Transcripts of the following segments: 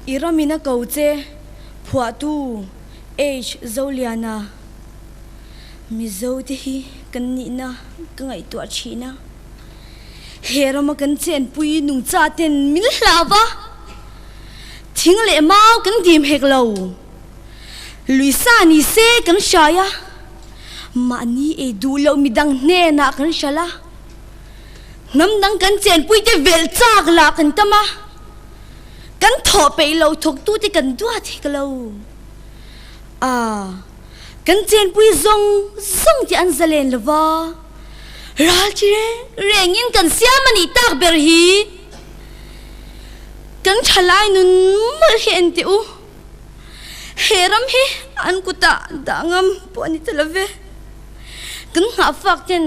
I ram in a ko che. Phuahtu H. Zoliana. Mizo te hi kan nihna ka ngaihtuah ṭhina. He ram a kan chenpui nungcha ten min hlau va. Thing le mau kan dim hek lo. Luisa ni se kan hrai a. Mahni ei duh lo midang hnenah kan hral a. Hnamdang kan chenpui te velh chak lah kan tam a. Kan thawh peih lo thawktu te kan duat hek lo. A kan chenpui zong zong ti an zalen lova. Ral chi reng reng in kan siam ani tak ber hi. Kan thalai nun mawlh hi en teh u. He ram hi an kutah dah ngam pawh an i tel ve. Kan hngahfak ten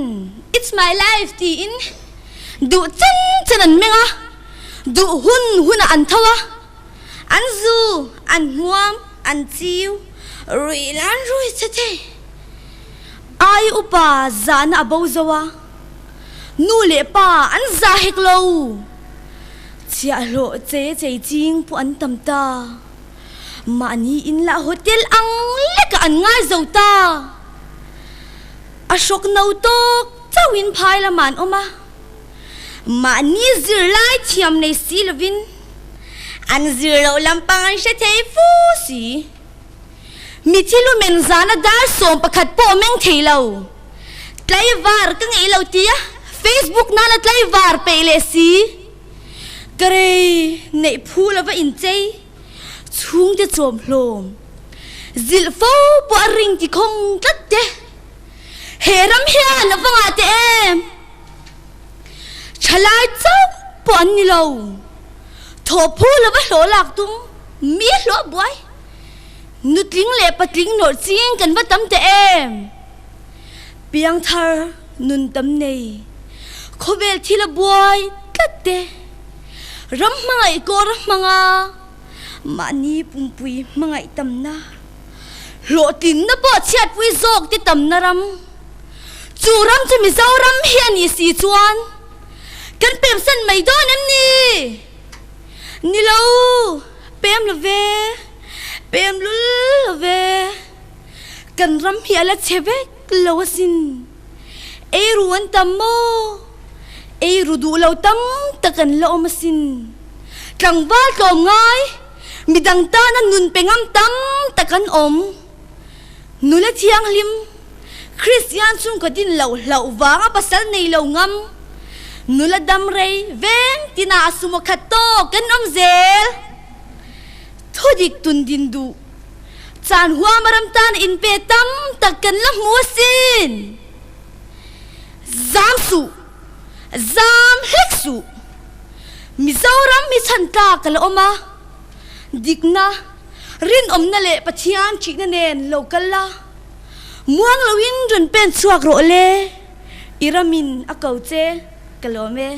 it's my life tiin duh chan chan an meng a, duh hun hun ah an tho a, an zu, an hmuam, an ciu, rui lan rui che thei. Ai upa zan a bo zo a, nu le pa an za hek lo. Chiahhlawh che chei ching pawh an tam ta. Mahni in lah hotel ang lekah an ngai zo ta. A hrawk no tawk chauh in phai lamah an awm a. Mahni zirlai thiam nei si lovin an zir loh lampang an hre thei fu si. Mithi lumen zana dar 11 pawh meng thei lo. Tlaivar ka ngei lo tia Facebook nana tlaivar peih leh si. Ka rei neih phu lova inchei chhungte chawm hlawm. Zilh fo pawh a ring ti khawng tlat te. He ram hian a va ngah teh em? Thalai chauh pawh an ni lo. Thawh phu lova hlawh lak tum mi hlawh buai. Nutling leh patling nawrh ching kan va tam teh em? Piangthar nun tam nei, khawvel thil a buai tlat te, ram hmangaih kawr a hmang a, mahni pumpui hmangaih tamna, hlawhtlinna pawh chhiatpui zawk te tamna ram, chu ram chu Mizoram hi a nih si chuan kan pemsan mai dawn em ni? Ni lo, pem lo ve, pem lul lo ve. Kan ram hi a la chhe vek lo asin. Eiru an tam maw? Eiru duh lo tam tak an la awm asin. Tlangval tlawm ngai, midang tana nun pe ngam tam tak an awm. Nula thianghlim, Kristian chhungkaw din loh hlauh vanga pasal nei lo ngam, nula dam rei veng tina a sumo khat tawk kan awm zel. Thudik tun din duh. Caan huam a ram tan in pe tam tak kan la hmu asin. Zam suh, zam hlek suh. Mizoram hi chhan tlak a la awm a, dikna, rinawmna leh Pathian ṭihna nen lo kal la, muang loin rawn pen chhuak rawh le, i ramin a ko che, ka lawm e.